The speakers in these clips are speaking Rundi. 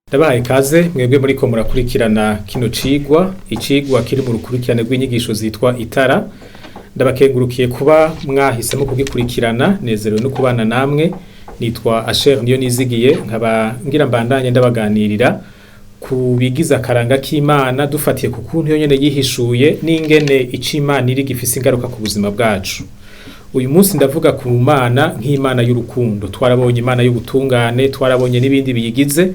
Ndabahaye ikaze mwebwe muriko murakurikirana kino cigwa, icigwa kiri mu rukurikirane rw'inyigisho zitwa Itara. Ndabakengurukiye kuba mwahisemo kugikurikirana, nezerewe no kubana namwe. Nitwa Asher Niyonizigiye, nkaba ngira mbandanye ndabaganirira ku bigize akaranga k'Imana dufatiye ku kuntu yonyene yihishuye n'ingene ico Imana iri gifise ingaruka ku buzima bwacu. Uyu munsi ndavuga ku Mana nk'Imana y'urukundo. Twarabonye Imana y'ubutungane, twarabonye n'ibindi biyigize.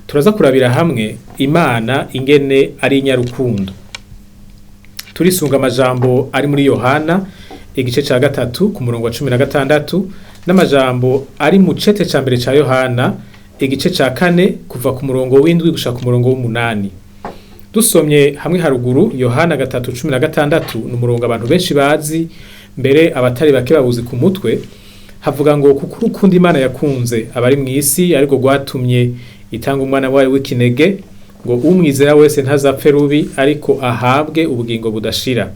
Turaza kurabira hamwe Imana ingene ari inyarukundo. Turisunga amajambo ari muri Yohana igice ca 3 ku murongo wa 16 n'amajambo ari mu cete ca mbere ca Yohana igice ca 4 kuva ku murongo w'7 gushika ku murongo w'8. Dusomye hamwe haruguru Yohana 3:16 ni umurongo abantu benshi bazi, mbere abatari bake babuzi ku mutwe. Havuga ngo kuko urukundo Imana yakunze abari mw'isi ariko rwatumye itanga umwana wayo w'ikinege ngo umwizera wese ntazapfe rubi ariko ahabwe ubugingo budashira.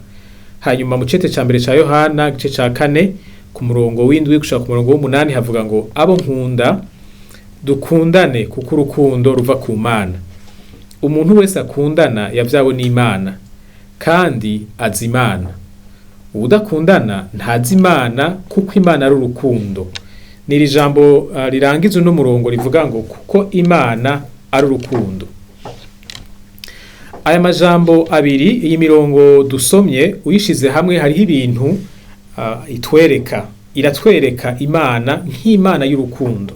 Hanyuma mu cete ca mbere ca Yohana igice ca 4 ku murongo w'7 gushika ku murongo w'8 havuga ngo abo nkunda dukundane kuko urukundo ruva ku Mana. Umuntu wese akundana yavyawe n'Imana kandi azi Imana. Uwudakundana ntazi Imana kuko Imana ari urukundo. Ni iri jambo rirangiza uno murongo rivuga ngo kuko Imana ari urukundo. Aya majambo abiri, iyi mirongo dusomye uyishize hamwe hariho ibintu itwereka. Iratwereka Imana nk'Imana y'urukundo.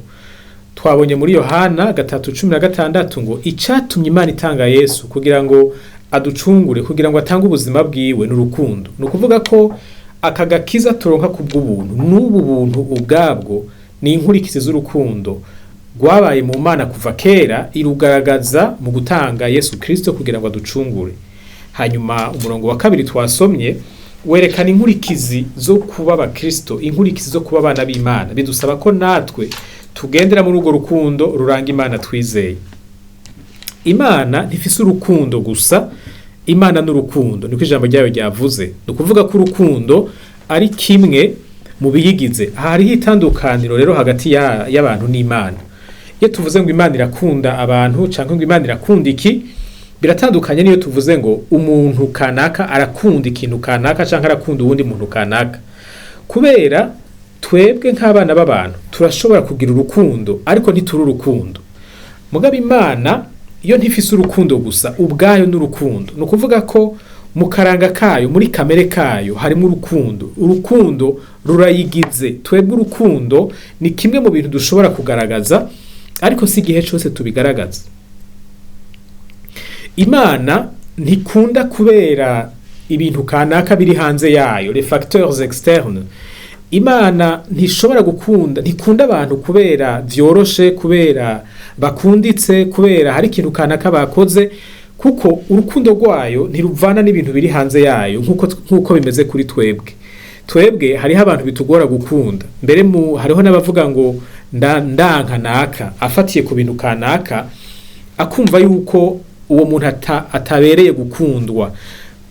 Twabonye muri Yohana 3:16 ngo icatumye Imana itanga Yesu kugira ngo aducungure, kugira ngo atange ubuzima bwiwe n'urukundo. Ni ukuvuga ko aka gakiza turonka kubw'ubuntu, n'ubu buntu ubwabwo ni inkurikizi z'urukundo rwabaye mu Mana kuva kera, irugaragaza mu gutanga Yesu Kristo kugira ngo aducungure. Hanyuma umurongo wa 2 twasomye werekana inkurikizi zo kuba abakristo, inkurikizi zo kuba abana b'Imana. Bidusaba ko natwe tugendera muri urwo rukundo ruranga Imana twizeye. Imana ntifise urukundo gusa, Imana n'urukundo, niko ijambo ryayo ryavuze. Ni ukuvuga ko urukundo ari kimwe mu biyigize. Hariho itandukaniro rero hagati y'abantu n'Imana. Iyo tuvuze ngo Imana irakunda abantu canke ngo Imana irakunda iki, biratandukanye n'iyo tuvuze ngo umuntu kanaka arakunda ikintu kanaka canke arakunda uwundi muntu kanaka. Kubera twebwe nk'abana b'abantu turashobora kugira urukundo ariko ntituri urukundo. Mugabo Imana iyo ntifise urukundo gusa, ubwayo n'urukundo. Ni ukuvuga ko mu karanga kayo, muri kamere kayo harimo urukundo. Urukundo rurayigize. Twebwe urukundo ni kimwe mu bintu dushobora kugaragaza, ariko si igihe cose tubigaragaza. Imana ntikunda kubera ibintu kanaka biri hanze yayo, les facteurs externes. Imana ntishobora gukunda, ntikunda abantu kubera vyoroshe, kubera bakunditse, kubera hari ikintu kanaka bakoze, kuko urukundo rwayo ntiruvana n'ibintu biri hanze yayo nkuko bimeze kuri twebwe. Twebwe hariho abantu bitugora gukunda. Mbere hariho n'abavuga ngo ndanka naka afatiye ku bintu kanaka, akumva yuko uwo muntu atabereye gukundwa.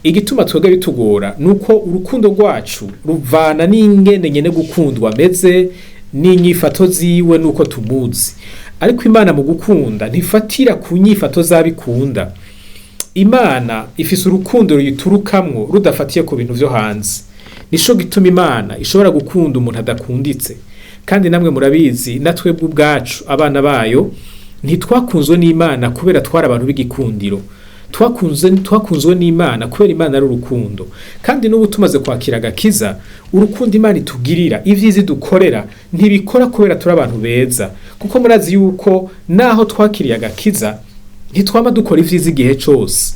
Igituma twebwe bitugora nuko urukundo rwacu ruvana n'ingene nyene gukundwa ameze, n'inyifato ziwe nuko tumuzi. Ariko Imana mu gukunda ntifatira ku nyifato z'abikunda. Imana ifise urukundo ruyiturukamwo rudafatiye ku bintu vyo hanze. Nico gituma Imana ishobora gukunda umuntu adakunditse. Kandi namwe murabizi, na twebwe ubwacu abana bayo ntitwakunzwe n'Imana kubera twari abantu b'igikundiro. Twakunzwe n'Imana kubera Imana ari urukundo. Kandi n'ubu tumaze kwakira agakiza, urukundo Imana itugirira, ivyiza idukorera ntibikora kubera turi abantu beza. Kuko murazi yuko naho twakiriye agakiza ntitwama dukora ivyiza igihe cose.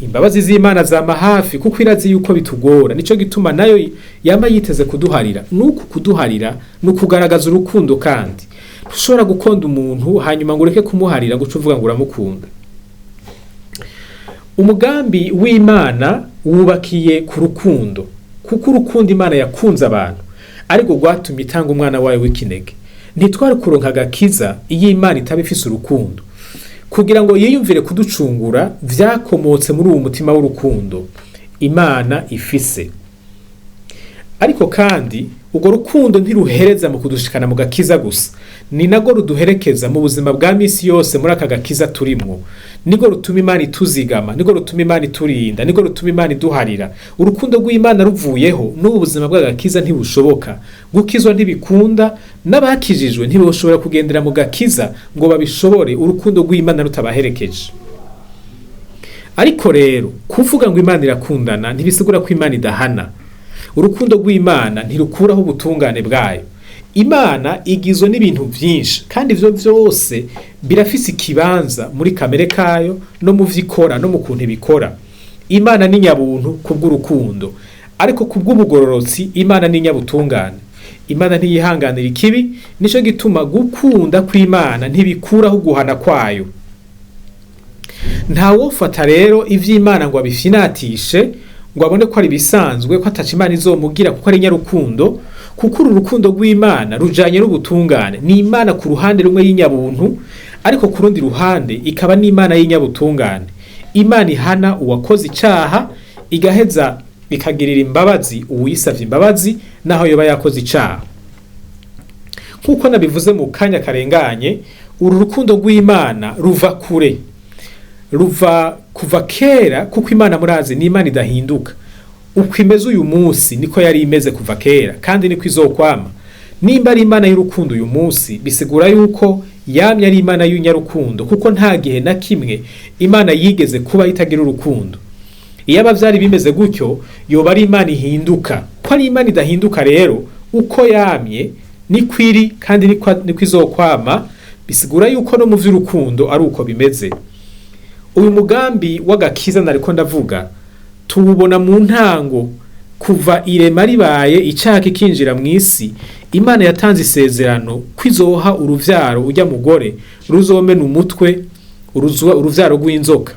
Imbabazi z'Imana zama hafi kuko irazi yuko bitugora. Nico gituma nayo yama yiteze kuduharira. Nuku kuduharira nukugaragaza urukundo. Kandi ntushobora gukunda umuntu hanyuma ngo ureke kumuharira ngo uce uvuga ngo uramukunda. Umugambi w'Imana wubakiye ku rukundo, kuko urukundo Imana yakunze abantu ariko rwatumye itanga umwana wayo w'ikinege. Ntitwari kuronka agakiza iyo Imana itaba ifise urukundo. Kugira ngo yiyumvire kuducungura vyakomotse muri uwo mutima w'urukundo Imana ifise. Ariko kandi Urwo rukundo ntiruhereza mu kudushikana mu gakiza gusa, ni narwo ruduherekeza mu buzima bwa misi yose muri aka gakiza turimwo. Nirwo rutuma Imana ituzigama, nirwo rutuma Imana iturinda, nirwo rutuma Imana iduharira. Urukundo rw'Imana ruvuyeho, n'ubu buzima bw'agakiza ntibushoboka. Gukizwa ntibikunda, n'abakijijwe ntiboshobora kugendera mu gakiza ngo babishobore urukundo rw'Imana rutabaherekeje. Ariko rero kuvuga ngo Imana irakundana ntibisigura ko Imana idahana. Urukundo rw'Imana ntirukuraho ubutungane bwayo. Imana igizwe n'ibintu vyinshi, kandi ivyo vyose birafise ikibanza muri kamere kayo no mu vyikora no mu kuntu ibikora. Imana ni nyabuntu kubw'urukundo, ariko kubw'ubugororotsi Imana ni nyabutungane. Imana ntiyihanganira ikibi, nico gituma gukunda kw'Imana ntibikuraho guhana kwayo. Ntawofata rero ivy'Imana ngo abifinatishe, ngo abone ko ari bisanzwe, ko ataca Imana izomugira kuko ari nyarukundo, kuko uru rukundo rw'Imana rujanye n'ubutungane. Ni Imana ku ruhande rumwe y'inyabuntu, ariko ku rundi ruhande ikaba n'Imana y'inyabutungane. Imana ihana uwakoze icaha, igaheza ikagirira imbabazi uwuyisavye imbabazi naho yoba yakoze icaha. Nkuko nabivuze mu kanya karenganye, uru rukundo rw'Imana ruva kure, ruva kuva kera, kuko Imana murazi ni Imana idahinduka. Uko imeze uyu munsi niko yari imeze kuva kera, kandi niko izokwama. Nimba ari Imana y'urukundo uyu munsi, bisigura yuko yamye ari Imana y'inyarukundo, kuko nta gihe na kimwe Imana yigeze kuba itagira urukundo. Iyaba vyari bimeze gutyo, yoba ari Imana ihinduka. Ko ari Imana idahinduka rero, uko yamye niko iri kandi niko izokwama, bisigura yuko no mu vy'urukundo ari uko bimeze. Uyu mugambi w'agakiza nariko ndavuga tuwubona mu ntango, kuva irema ribaye icaha kikinjira mw'isi. Imana yatanze isezerano ko izoha uruvyaro urya mugore ruzomena umutwe uruvyaro rw'inzoka.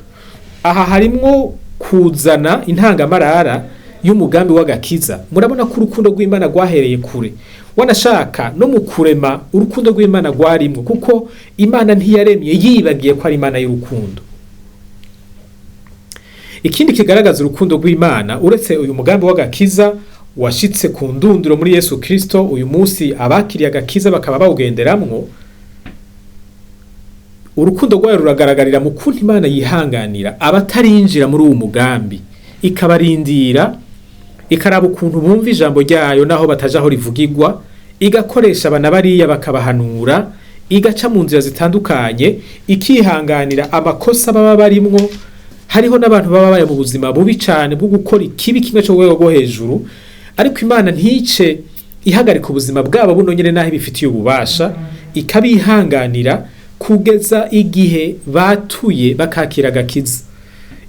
Aha harimwo kuzana intangamarara y'umugambi w'agakiza. Murabona ko urukundo rw'Imana rwahereye kure, wanashaka no mu kurema urukundo rw'Imana rwarimwo, kuko Imana ntiyaremye yibagiye ko ari Imana y'urukundo. Ikindi kigaragaza urukundo rw'Imana, uretse uyu mugambi w'agakiza washitse ku ndunduro muri Yesu Kristo, uyu munsi abakiriye agakiza bakaba bawugenderamwo, urukundo rwayo ruragaragarira mu kuntu Imana yihanganira abatarinjira muri uwo mugambi, ikabarindira, ikaraba ukuntu bumva ijambo ryayo naho bataja aho rivugirwa, igakoresha abana bariya bakabahanura, igaca mu nzira zitandukanye, ikihanganira amakosa baba barimwo. Hariho n'abantu baba bari mu buzima bubi cane bwo gukora ikibi kimwe cyo rwego rwo hejuru, ariko Imana ntice ihagarika ubuzima bwabo buno nyene naho ibifitiye ububasha, ikabihanganira kugeza igihe batuye bakakira agakiza.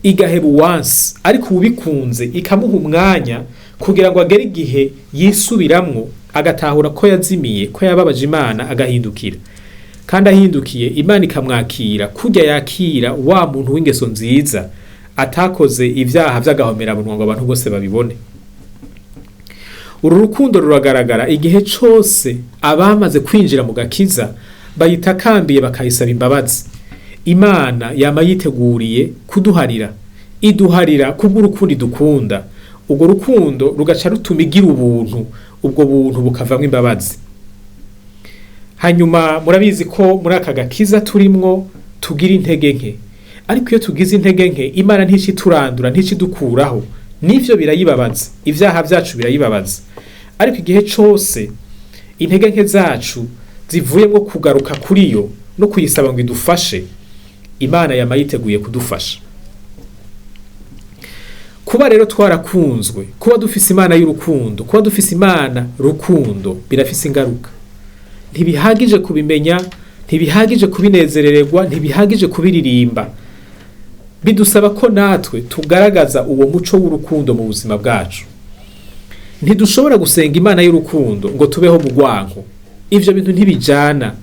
Igaheba uwansi, ariko ubikunze ikamuha umwanya kugira ngo agere igihe yisubiramwo, agatahura ko yazimiye, ko yababaje Imana, agahindukira. Kandi ahindukiye, Imana ikamwakira kurya yakira wa muntu w'ingeso nziza atakoze ivyaha vy'agahomerabunwa ngo abantu bose babibone. Uru rukundo ruragaragara igihe cose abamaze kwinjira mu gakiza bayitakambiye bakayisaba imbabazi. Imana yama yiteguriye kuduharira, iduharira kubw'urukundo idukunda. Urwo rukundo rugaca rutuma igira ubuntu, ubwo buntu bukavamwo imbabazi. Hanyuma murabizi ko muri aka gakiza turimwo tugira intege nke, ariko iyo tugize intege nke Imana ntici turandura, ntici dukuraho. Nivyo birayibabaza, ivyaha vyacu birayibabaza, ariko igihe cose intege nke zacu zivuyemwo kugaruka kuri yo no kuyisaba ngo idufashe, Imana yama yiteguye kudufasha. Kuba rero twarakunzwe, kuba dufise Imana y'urukundo, kuba dufise Imana rukundo, birafise ingaruka. Ntibihagije kubimenya, ntibihagije kubinezerererwa, ntibihagije kubiririmba. Bidusaba ko natwe tugaragaza uwo muco w'urukundo mu buzima bwacu. Ntidushobora gusenga Imana y'urukundo ngo tubeho mu rwanko. Ivyo bintu ntibijana.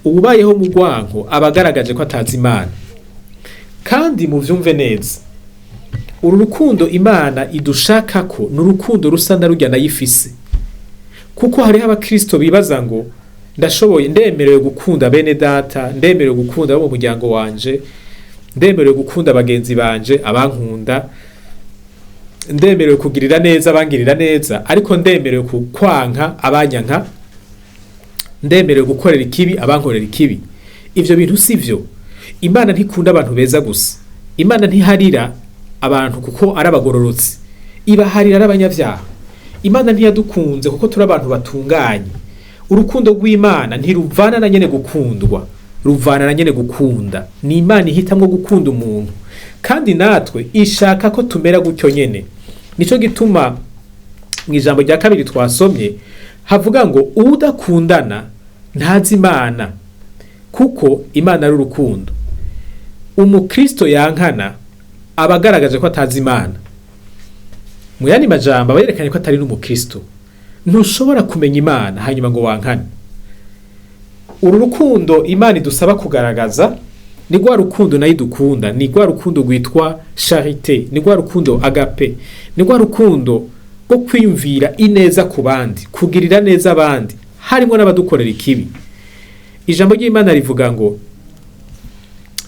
Uwubayeho mu rwanko aba agaragaje ko atazi Imana. Kandi muvyumve neza, uru rukundo Imana idushakako ni urukundo rusa na rurya nayifise. Kuko hariho abakristo bibaza ngo ndashoboye, ndemerewe gukunda bene data, ndemerewe gukunda abo mu muryango wanje, ndemerewe gukunda bagenzi banje abankunda, Ndemerewe kugirira neza abangirira neza, ariko ndemerewe kukwanka abanyanka, ndemerewe gukorera ikibi abankorera ikibi. Ivyo bintu sivyo. Imana ntikunda abantu beza gusa. Imana ntiharira abantu kuko ari abagororotsi, ibaharira ari abanyavyaha. Imana ntiyadukunze kuko turi abantu batunganye. Urukundo rw'Imana ntiruvana na nyene gukundwa, ruvana na nyene gukunda. Ni Imana ihitamwo gukunda umuntu, kandi natwe ishaka ko tumera gutyo nyene. Nico gituma mu ijambo rya kabiri twasomye havuga ngo uwudakundana ntazi Imana, kuko Imana ari urukundo. Umukristo yankana aba agaragaje ko atazi Imana. Mu yandi majambo aba yerekanye ko atari n'umukristo. Ntushobora kumenya Imana hanyuma ngo wankane. Uru rukundo Imana idusaba kugaragaza ni rwa rukundo nayo idukunda, ni rwa rukundo rwitwa charité, ni rwa rukundo agape, ni rwa rukundo rwo kwiyumvira ineza ku bandi, kugirira neza abandi, harimo n'abadukorera ikibi. Ijambo ry'Imana rivuga ngo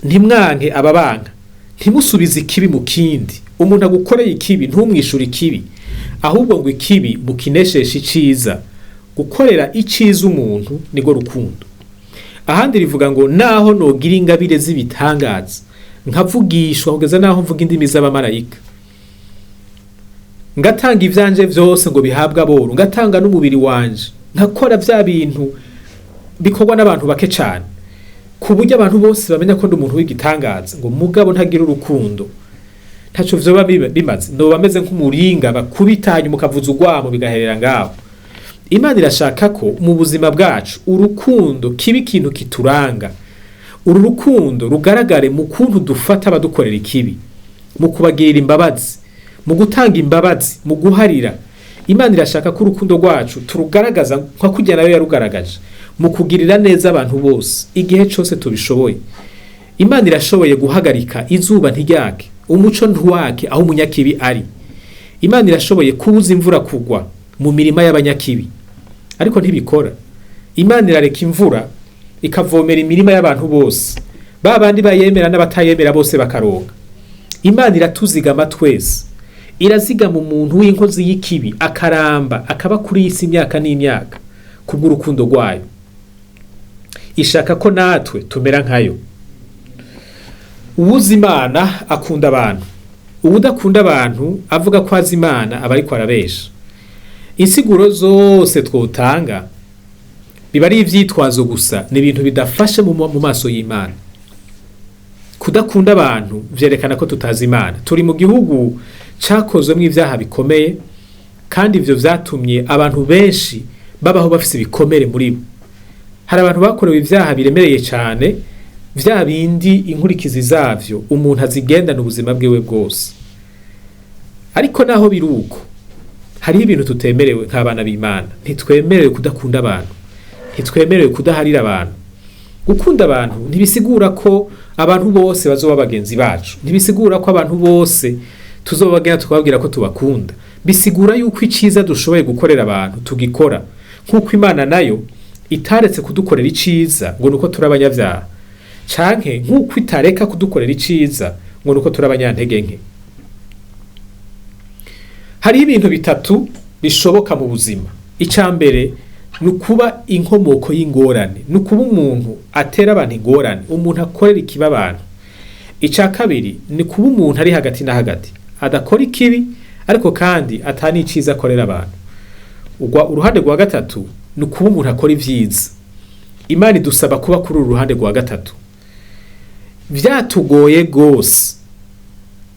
ntimwanke ababanka, ntimusubize ikibi mu kindi. Umuntu agukoreye ikibi ntumwishure ikibi, ahubwo ngo ikibi mukinesheshe iciza. Gukorera iciza umuntu nirwo rukundo. Ahandi rivuga ngo naho nogira ingabire z'ibitangaza, nkavugishwa kugeza naho mvuga indimi z'abamarayika, ngatanga ivyanje vyose ngo bihabwe aboro, ngatanga n'umubiri wanje, nkakora vya bintu bikorwa n'abantu bake cane, ku buryo abantu bose bamenya ko ndi umuntu w'igitangaza, ngo mugabo ntagira urukundo, ntaco vyoba bimaze. Noba meze nk'umuringa bakubita hanyuma ukavuza urwamo bigaherera ngaho. Imana irashaka ko mu buzima bwacu urukundo kiba ikintu kituranga. Uru rukundo rugaragare mu kuntu dufata abadukorera ikibi, mu kubagirira imbabazi, mu gutanga imbabazi, mu guharira. Imana irashaka ko urukundo rwacu turugaragaza nka kurya nayo yarugaragaje, mu kugirira neza abantu bose igihe cose tubishoboye. Imana irashoboye guhagarika izuba ntiryake, umuco ntiwake aho umunyakibi ari. Imana irashoboye kubuza imvura kugwa mu mirima y'abanyakibi, ariko ntibikora. Imana irareka imvura ikavomera imirima y'abantu bose, ba bandi bayemera n'abatayemera bose bakaronka. Imana iratuzigama twese, irazigama umuntu w'inkozi y'ikibi akaramba akaba kuri iyi si imyaka n'imyaka kubw'urukundo rwayo. Ishaka ko natwe tumera nkayo. Uwuzi Imana akunda abantu, uwudakunda abantu avuga ko azi Imana aba ariko arabesha. Insiguro zose twotanga biba ari ivyitwazo gusa, ni ibintu bidafashe mu maso y'Imana. Kudakunda abantu vyerekana ko tutazi Imana. Turi mu gihugu cakozwemwo ivyaha bikomeye, kandi ivyo vyatumye abantu benshi babaho bafise ibikomere muri bo. Hari abantu bakorewe ivyaha biremereye cane, vya bindi inkurikizi zavyo umuntu azigendana ubuzima bwiwe bwose. Ariko naho biri uko, hariho ibintu tutemerewe nk'abana b'Imana. Ntitwemerewe kudakunda abantu, ntitwemerewe kudaharira abantu. Gukunda abantu ntibisigura ko abantu bose bazoba bagenzi bacu, ntibisigura ko abantu bose tuzobagenda tukababwira ko tubakunda. Bisigura yuko iciza dushoboye gukorera abantu tugikora, nk'uko Imana nayo itaretse kudukorera iciza ngo nuko turi abanyavyaha, canke nk'uko itareka kudukorera iciza ngo nuko turi abanyantege nke. Hariho ibintu bitatu bishoboka mu buzima. Ica mbere ni ukuba inkomoko y'ingorane, ni ukuba umuntu atera abantu ingorane, umuntu akorera ikibi abantu. Ica kabiri ni kuba umuntu ari hagati na hagati, adakora ikibi ariko kandi ata n'iciza akorera abantu. Uruhande rwa gatatu ni ukuba umuntu akora ivyiza. Imana idusaba kuba kuri uru ruhande rwa gatatu. Vyatugoye gose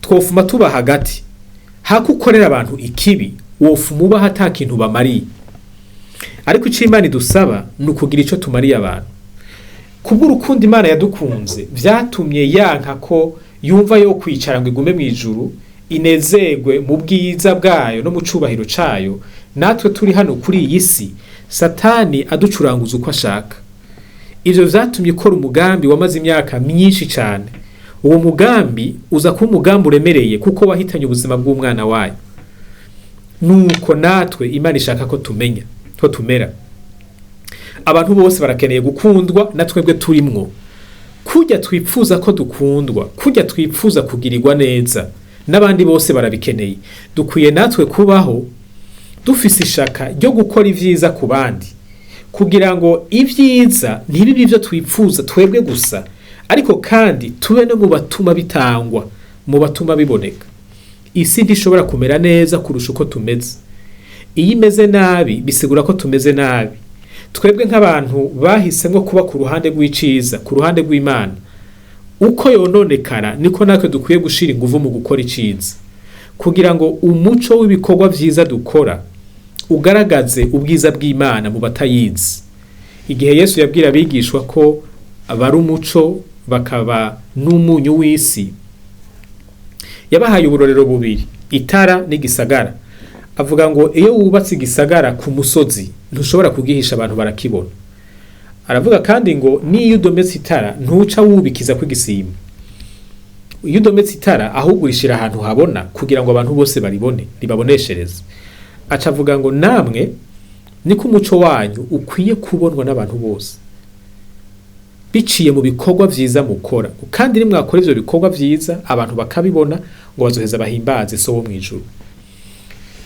twofuma tuba hagati. Hako ukorera abantu ikibi wofuma ubaha ata kintu bamariye. Ariko ico Imana idusaba ni ukugira ico tumariye abantu. Kubw'urukundo Imana yadukunze vyatumye yanka ko yumva yo kwicara ngo igume mw'ijuru, inezerwe mu bwiza bwayo no mu cubahiro cayo. Natwe turi hano kuri iyi si, Satani aducuranguza uko ashaka. Ivyo vyatumye ikora umugambi wamaze imyaka myinshi cane. Uwo mugambi uza kuba umugambi uremereye kuko wahitanye ubuzima bw'umwana wayo. Nuko natwe Imana ishaka ko tumenya, ko tumera. Abantu bose barakeneye gukundwa, na twebwe turimwo. Kurya twipfuza ko dukundwa, kurya twipfuza kugirirwa neza, N'abandi bose barabikeneye. Dukwiye natwe kubaho dufise ishaka ryo gukora ivyiza ku bandi, kugira ngo ivyiza ntibibe ivyo twipfuza twebwe gusa, ariko kandi tube no mu batuma bitangwa, mu batuma biboneka. Isi ntishobora kumera neza kurusha uko tumeze. Iyo imeze nabi bisigura ko tumeze nabi. Twebwe nk'abantu bahisemwo kuba ku ruhande rw'iciza, ku ruhande rw'Imana, uko yononekara niko natwe dukwiye gushira inguvu mu gukora iciza, kugira ngo umuco w'ibikorwa vyiza dukora ugaragaze ubwiza bw'Imana mu batayizi. Igihe Yesu yabwira abigishwa ko bari umuco bakaba n'umunyu w'isi, yabahaye uburorero bubiri, itara n'igisagara. Avuga ngo iyo wubatse igisagara ku musozi ntushobora kugihisha, abantu barakibona. Aravuga kandi ngo niyo udometse itara ntuca wubikiza kw'igisima. Iyo udometse itara ahubwo urishira ahantu habona kugira ngo abantu bose baribone, ribaboneshereze. Aca avuga ngo namwe niko umuco wanyu ukwiye kubonwa n'abantu bose biciye mu bikorwa vyiza mukora, kandi nimwakora ivyo bikorwa vyiza abantu bakabibona, ngo bazoheza bahimbaze So wo mw'ijuru.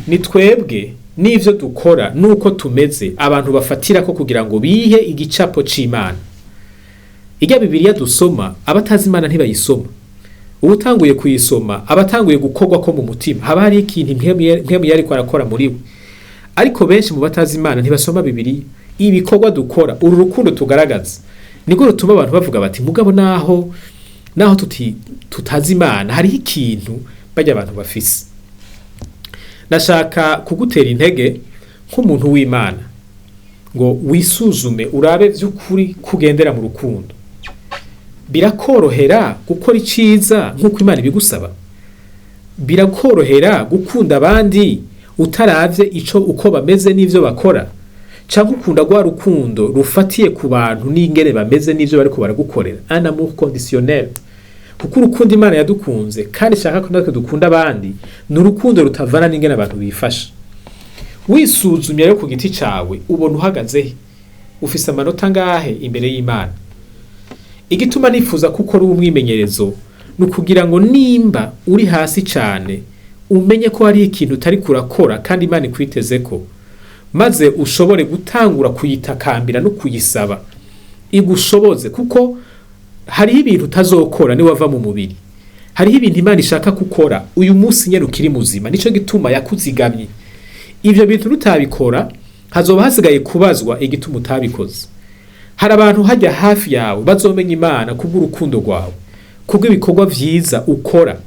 Ni twebwe n'ivyo dukora nuko tumeze abantu bafatirako kugira ngo bihe igicapo c'Imana. Irya Bibiliya dusoma, abatazi Imana ntibayisoma. Uwutanguye kuyisoma abatanguye gukorwa ko mu mutima, haba hari ikintu impwemu yariko arakora muri we. Ariko benshi mu batazi Imana ntibasoma Bibiliya. Ibikorwa dukora, uru rukundo tugaragaza, niko rutuma abantu bavuga bati mugabo naho tutazi Imana hariho ikintu barya abantu bafise. Nashaka kugutera intege nk'umuntu w'Imana ngo wisuzume, urabe vy'ukuri kugendera mu rukundo. Birakorohera gukora iciza nk'uko Imana ibigusaba? Birakorohera gukunda abandi utaravye ico uko bameze n'ivyo bakora? Canke ukunda rwa rukundo rufatiye ku bantu n'ingene bameze n'ivyo bariko baragukorera, un amour conditionnel? Kuko urukundo Imana yadukunze kandi ishaka ko natwe dukunda abandi ni urukundo rutavana n'ingene abantu bifasha. Wisuzumye rero ku giti cawe, ubona uhagaze he? Ufise amanota angahe imbere y'Imana? Igituma nifuza ko ukora umwimenyerezo ni ukugira ngo nimba uri hasi cane umenye ko hari ikintu utari kurakora kandi Imana ikwitezeko, maze ushobore gutangura kuyitakambira no kuyisaba igushoboze, kuko hariho ibintu utazokora niwava mu mubiri. Hariho ibintu Imana ishaka gukora uyu munsi nyene ukiri muzima, nico gituma yakuzigamye. Ivyo bintu nutabikora hazoba hasigaye kubazwa igituma utabikoze. Hari abantu hajya hafi yawe bazomenya Imana kubw'urukundo rwawe, kubw'ibikorwa vyiza ukora.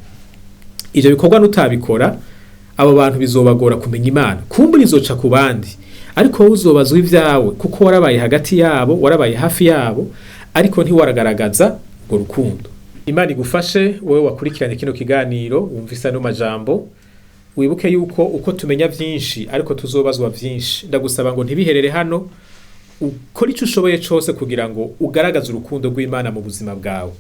Ivyo bikorwa nutabikora abo bantu bizobagora kumenya Imana. Kumbura izoca ku bandi, ariko wowe uzobazwa ivyawe, kuko warabaye hagati yabo, warabaye hafi yabo, ariko ntiwaragaragaza urwo rukundo. Imana igufashe wowe wakurikiranye kino kiganiro, wumvise ano majambo. Wibuke yuko uko tumenya vyinshi ariko tuzobazwa vyinshi. Ndagusaba ngo ntibiherere hano, ukore ico ushoboye cose kugira ngo ugaragaze urukundo rw'Imana mu buzima bwawe.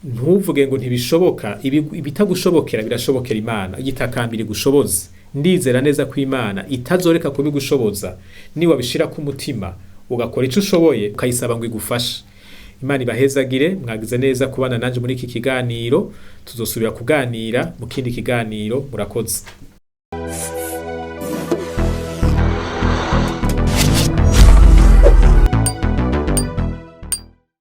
Ntuvuge ngo ntibishoboka, ibitagushobokera birashobokera Imana. Yitakambira igushoboze. Ndizera neza ko Imana itazoreka kubigushoboza niwabishira ku mutima, ugakora ico ushoboye, ukayisaba ngo igufashe. Imana ibahezagire. Mwagize neza kubana nanje muri iki kiganiro. Tuzosubira kuganira mu kindi kiganiro. Murakoze.